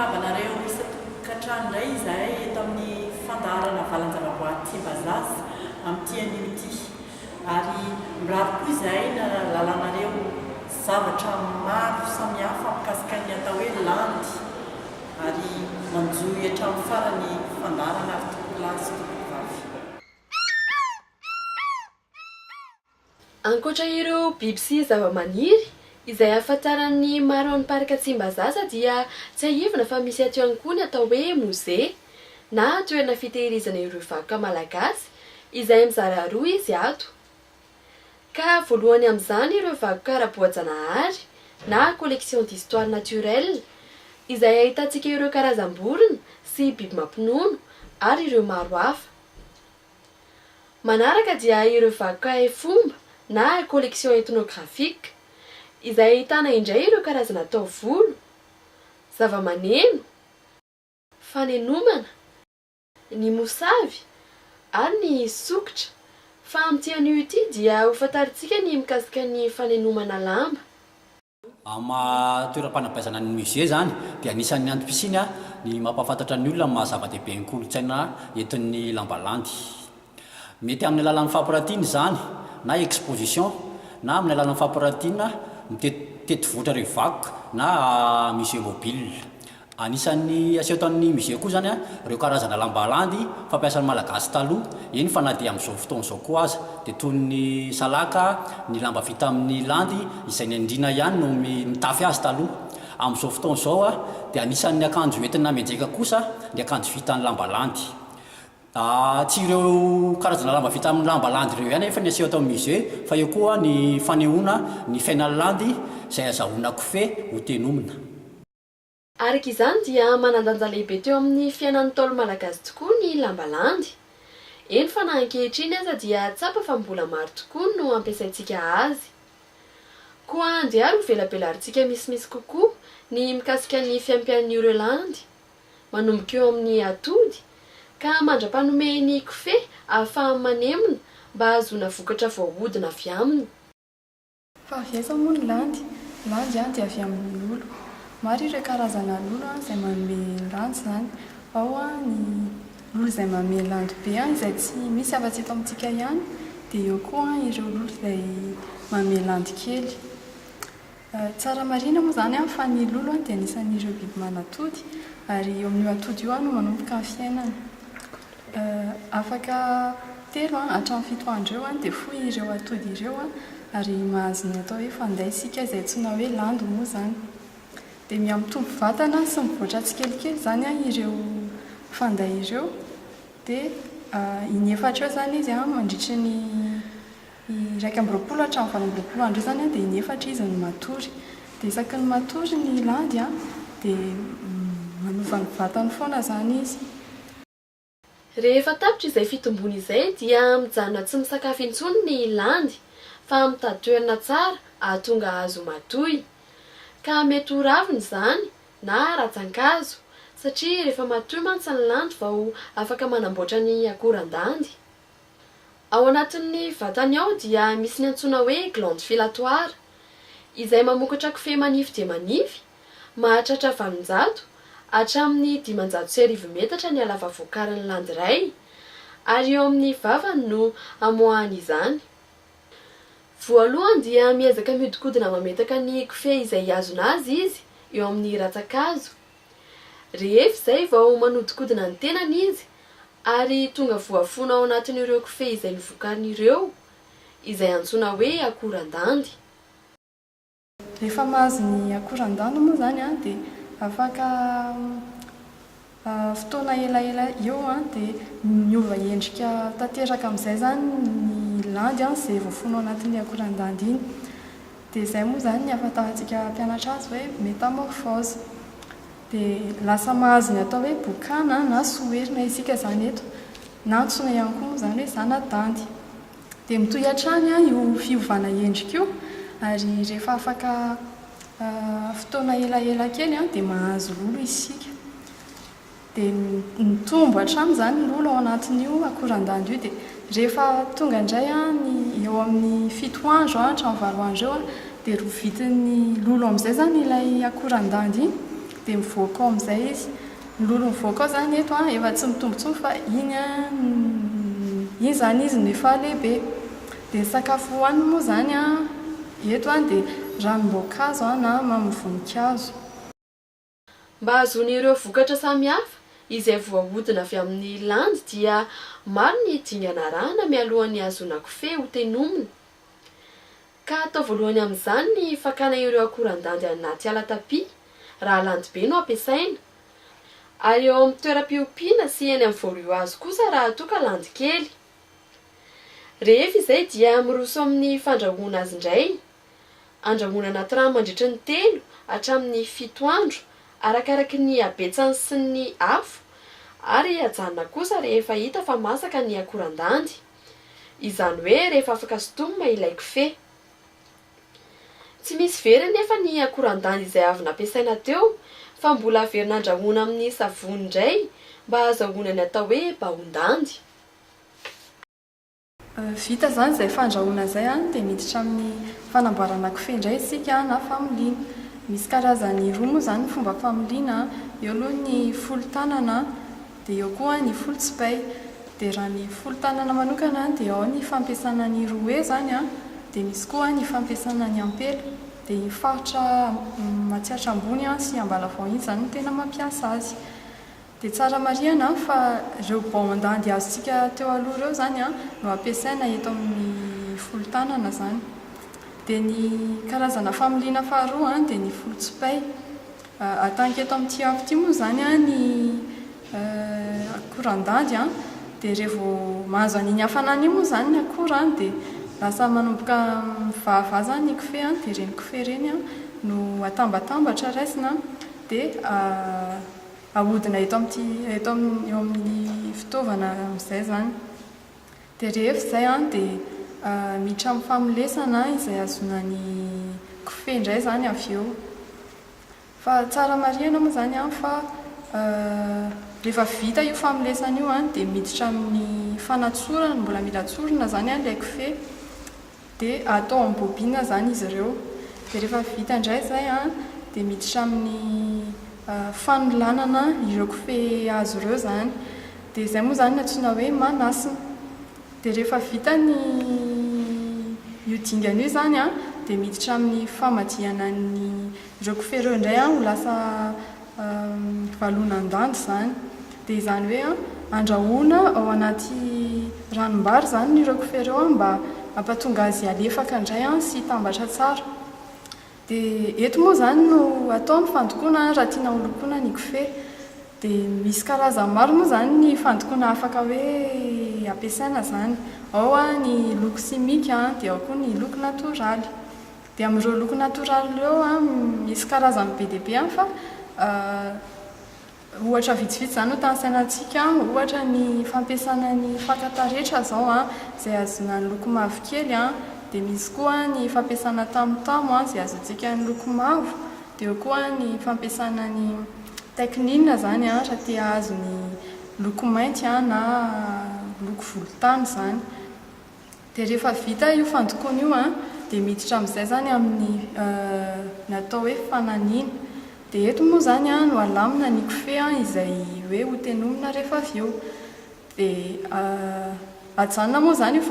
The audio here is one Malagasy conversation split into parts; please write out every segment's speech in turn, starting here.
miarahaba anareo isan-tokantrano indray izahay eto amin'ny fandaharana valan-javaboary Tsimbazaza amin'ity anio ity. Ary mirary koa izahay nahalalanareo zavatra maro samihafa mikasika ny atao hoe landy ary manjohy hatramin'ny farany fandaharana ry tompokolahy sy tompokovavy. Ankoatra ireo biby sy zavamaniry izay ahafantaran'ny maro an'ny Parc Tsimbazaza dia tsiahivina fa misy ato ihany koa ny atao hoe mozea na toerana fitehirizana ireo vakoka malagasy izay mizara roa izy ato. Ka voalohany amin'izany ireo vakoka ara-boajanahary na collection d'histoire naturelle izay ahitantsika ireo karazam-borona sy biby mampinono ary ireo maro hafa. Manaraka dia ireo vakoka haifomba na collection ethnographique, izay ahitana indray ireo karazana taovolo, zavamaneno, fanenomana, ny mosavy ary ny sokitra, fa amin'ity anio ity dia hofantarintsika ny mikasika ny fanenomana lamba. Amin'ny maha toeram-panabeazana ny musée izany dia anisan'ny antom-pisiany ny mampahafantatra ny olona ny maha zava-dehibe ny kolontsaina entin'ny lamba landy. Mety amin'ny alalan'ny fampirantiana izany na exposition na amin'ny alalan'ny fampirantiana mitety vohitra ireo vakoka na musée mobile. Anisan'ny aseho tamin'ny musée koa izany ireo karazana lamba landy fampiasan'ny Malagasy taloha, eny fa na dia amin'izao fotoana izao koa aza, dia toy ny salaka, ny lamba vita amin'ny landy izay ny andriana ihany no mitafy azy taloha. Amin'izao fotoana izao dia anisan'ny akanjo entina mianjeka kosa ny akanjo vita amin'ny lamba landy. Tsy ireo karazana lamba vita amin'ny lamba landy ireo ihany anefa ny aseho ato amin'ny musée fa eo koa ny fanehoana ny fiainan'ny landy izay azahoana kofehy ho tenomina. Araka izany dia manan-danja lehibe teo amin'ny fiainan'ny Ntaolo malagasy tokoa ny lamba landy. Eny fa na ankehitriny aza dia tsapa fa mbola maro tokoa no ampiasaintsika azy. Koa andeha ary ho velabelarintsika misimisy kokoa ny mikasika ny fiampian'ireo landy, manomboka eo amin'ny atody ka mandra-panome ny kofehy ahafahany manemona mba hahazoana vokatra voahodina avy aminy. Fa avy aiza moa ny landy? Landy dia avy amin'ny lolo. Maro ireo karazana lolo izay manome landy izany. Ao ny lolo izay manome landy be izay tsy misy afa-tsy eto amintsika ihany, dia eo koa ireo lolo izay manome landy kely. Tsara marihina moa izany fa ny lolo dia anisan'ireo biby manatody ary eo amin'io atody io no manomboka ny fiainany. Afaka telo hatramin'ny fito andro eo dia foy ireo atody ireo ary mahazo ny atao hoe fanday isika izay antsoina hoe landy moa izany. Dia mihamitombo vatana sy mivoatra tsikelikely izany ireo fanday ireo dia inefatra eo izany izy mandritry ny 21 hatramin'ny 28 andro eo izany dia inefatra izy no matory. Dia isaky ny matory ny landy dia manova ny vatany foana izany izy. Rehefa tapitra izay fitomboana izay dia mijanona tsy misakafo intsony ny landy fa mitady toerana tsara hahatonga azy ho matoy. Ka mety ho ravina izany na ratsan-kazo satria rehefa matoy mantsy ny landy vao afaka manamboatra ny akoran-dandy. Ao anatin'ny vatany ao dia misy ny antsoina hoe glande filatoire izay mamokatra kofehy manify dia manify Mahatratra 800 hatramin'ny 1500 metatra ny halava vokarin'ny landy iray, ary eo amin'ny vavany no amoahany izany. Voalohany dia miezaka mihodinkodina mametaka ny kofehy izay hihazona azy izy eo amin'ny rantsan-kazo. Rehefa izay vao manodinkodina ny tenany izy ary tonga voafono ao anatin'ireo kofehy izay novokariny ireo, izay antsoina hoe akoran-dandy. Rehefa mahazo ny akoran-dano moa izany dia afaka fotoana elaela eo dia miova endrika tanteraka amin'izay izany ny landy izay voafono ao anatin'ilay akoran-dandy iny. Dia izay moa izany ny ahafantarantsika mpianatra azy hoe métamorphose. Dia lasa mahazo ny atao hoe bokana na soherina isika izany eto, na antsoina ihany koa moa izany hoe zana-dandy. Dia mitohy hatrany io fiovana endrika io ary rehefa afaka fotoana elaela kely dia mahazo lolo isika. Dia mitombo hatrany izany ny lolo ao anatin'io akoran-dandy io. Dia rehefa tonga indray ny eo amin'ny fito andro hatramin'ny valo andro eo dia rovitin'ny lolo amin'izay izany ilay akoran-dandy iny. dia mivoaka ao amin'izay izy. Ny lolo mivoaka ao izany eto efa tsy mitombo intsony fa iny iny izany izy no efa lehibe. Dia ny sakafo hohaniny moa izany eto dia ranom-boankazo na mamin'ny voninkazo. Mba hahazoana ireo vokatra samihafa izay voahodina avy amin'ny landy dia maro ny dingana arahana mialohan'ny hahazoana kofehy ho tenomina. Ka atao voalohany amin'izany ny fakana ireo akoran-dandy anaty ala tapia raha landy be no ampiasaina, ary eo amin'ny toeram-piompiana sy eny amin'ny voaroy hazo kosa raha toa ka landy kely. Rehefa izay dia miroso amin'ny fandrahoana azy indray. Andrahoina anaty rano mandritra ny telo hatramin'ny fito andro, arakaraky ny habetsany sy ny afo, ary ajanona kosa rehefa hita fa masaka ny akoran-dandy. Izany hoe rehefa afaka sintomina ilay kofehy. Tsy misy very anefa ny akoran-dandy izay avy nampiasaina teo fa mbola averina andrahoina amin'ny savony indray mba hahazahoana ny atao hoe bahon-dandy. Vita izany izay fandrahoana izay dia miditra amin'ny fanamboarana kofehy indray isika na familiana. Misy karazany roa moa izany ny fomba familiana, eo aloha ny folo tanana dia eo koa ny folo tsipay. Dia raha ny folo tanana manokana dia ao ny fampiasana ny roue izany dia misy koa ny fampiasana ny ampela. Dia iny faritra Matsiatra Ambony sy Ambalavao iny izany no tena mampiasa azy. Dia tsara marihana fa ireo baon-dandy azontsika teo aloha ireo izany no ampiasaina eto amin'ny folo tanana izany. Dia ny karazana familiana faharoa dia ny folo tsipay. Atanka eto amin'ity afo ity moa izany ny akoran-dandy dia rehefa mahazo an'iny hafanana iny moa izany ny akora dia lasa manomboka mivahavaha izany ny kofehy dia ireny kofehy ireny no atambatambatra raisina dia Ahodina eto amin'ity eto amin'ny eo amin'ny fitaovana amin'izay izany. Dia rehefa izay an, dia miditra amin'ny famolesana izay ahazoana ny kofehy indray izany avy eo. Fa tsara marihana moa izany an fa rehefa vita io famolesana io an, dia miditra amin'ny fanatsorana, mbola mila tsorina izany an ilay kofehy. Dia atao amin'ny bobine izany izy ireo. Dia rehefa vita indray izay an, dia miditra amin'ny fanolanana ireo kofehy azo ireo izany. Dia izay moa izany no antsoina hoe manasina. Dia rehefa vita ny io dingana io izany an, dia miditra amin'ny famadihana ny ireo kofehy ireo indray an ho lasa Valonan-dandy izany. Dia izany hoe andrahoina ao anaty ranom-bary izany ireo kofehy ireo mba hampatonga azy halefaka indray sy hitambatra tsara. Dia eto moa izany no atao ny fandokoana raha tiana ho lokoina ny kofehy. Dia misy karazany maro moa izany ny fandokoana afaka hoe ampiasaina izany. Ao ny loko simika, dia ao koa ny loko natoraly. Dia amin'ireo loko natoraly ireo, misy karazany be dia be fa ohatra vitsivitsy izany no tanisaina antsika, ohatra ny fampiasana ny faka taretra izao izay ahazoana ny loko mavokely, dia misy koa ny fampiasana tamotamo izay ahazoantsika ny loko mavo, dia eo koa ny fampiasana ny teknina izany raha te hahazo ny loko mainty na loko volontany izany. Dia rehefa vita io fandokoana io an, dia miditra amin'izay izany amin'ny ny atao hoe fananiana. Dia eto moa izany an no alamina ny kofehy an izay hoe ho tenomina rehefa avy eo. Dia ajanona moa izany io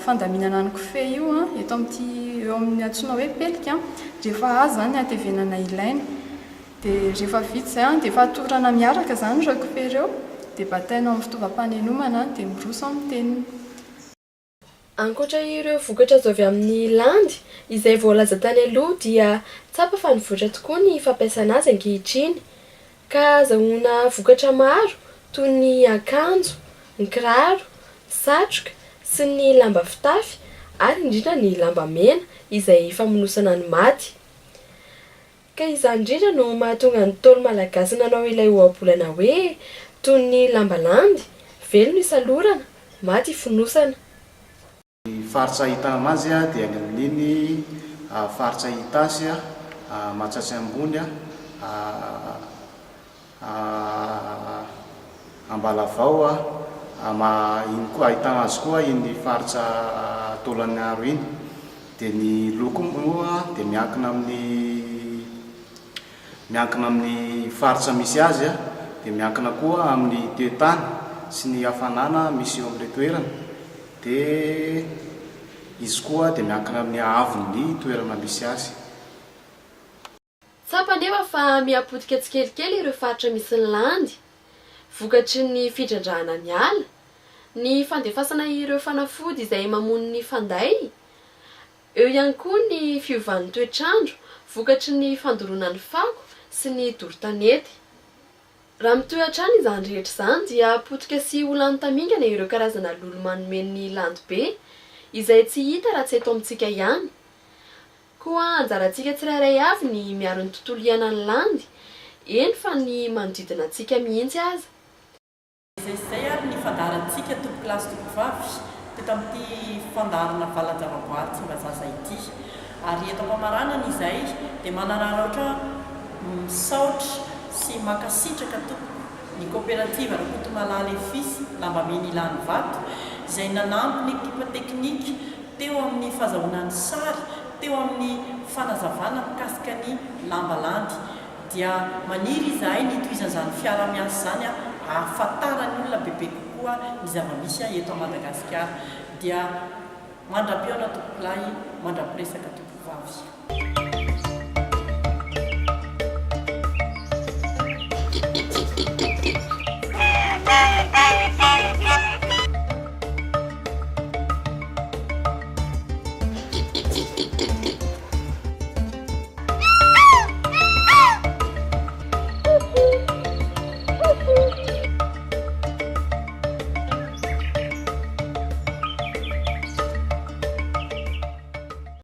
fandaminana ny kofehy io an, eto amin'ity eo amin'ny antsoina hoe pelika an, rehefa azo izany ny hatevenana ilaina. Dia rehefa vita izay an, dia efa atorana miaraka izany ireo kofehy ireo, dia bataina ao amin'ny fitaovam-panenomana dia miroso amin'ny tenona. Ankoatra ireo vokatra azo avy amin'ny landy izay voalaza tany aloha dia tsapa fa nivoatra tokoa ny fampiasana azy ankehitriny ka azahoana vokatra maro toy ny akanjo, ny kiraro, satroka sy ny lamba fitafy ary indrindra ny lamba mena izay famonosana ny maty. Ka izany indrindra no mahatonga ny Ntaolo malagasy nanao ilay ohabolana hoe, toy ny lamba landy, velona isalorana, maty ifonosana. Ny faritra ahitana anazy dia any amin'iny faritra Itasy, Matsiatsy Ambony, Ambalavao, iny koa ahitana azy koa iny faritra Taolagnaro iny. Dia ny loko moa dia miankina amin'ny. Miankina amin'ny faritra misy azy dia miankina koa amin'ny toe-tany sy ny hafanana misy eo amin'ilay toerana dia izy koa dia miankina amin'ny haavon'ny toerana misy azy. Tsapa anefa fa miha-potika tsikelikely ireo faritra misy ny landy, vokatry ny fidrandrahana ny ala, ny fandefasana ireo fanafody izay mamono ny fanday, eo ihany koa ny fiovan'ny toetr'andro vokatry ny fandoroana ny fako sy ny doro tanety. Raha mitohy hatrany izany rehetra izany dia potika sy ho lany tamingana ireo karazana lolo manome ny landy be, izay tsy hita raha tsy eto amintsika ihany. Koa anjarantsika tsirairay avy ny miaro ny tontolo iainan'ny landy, eny fa ny manodidina antsika mihitsy aza. Izay sy izay ary ny fandaharantsika tompokolahy sy tompokovavy teto amin'ity fandaharana valan-javaboary Tsimbazaza ity. Ary eto am-pamaranana izay dia manararaotra misaotra sy mankasitraka tompoko ny Koperativa Rakotomalala et Fils Lambamena Ilanivato izay nanampy ny ekipa teknika teo amin'ny fazahoana ny sary, teo amin'ny fanazavana mikasika ny lamba landy. Dia maniry izahay ny hitohizan'izany fiaraha-miasa izany ahafantaran'ny olona bebe kokoa ny zava-misy eto Madagasikara. Dia mandra-pihaona tompokolahy, mandra-piresaka tompokovavy.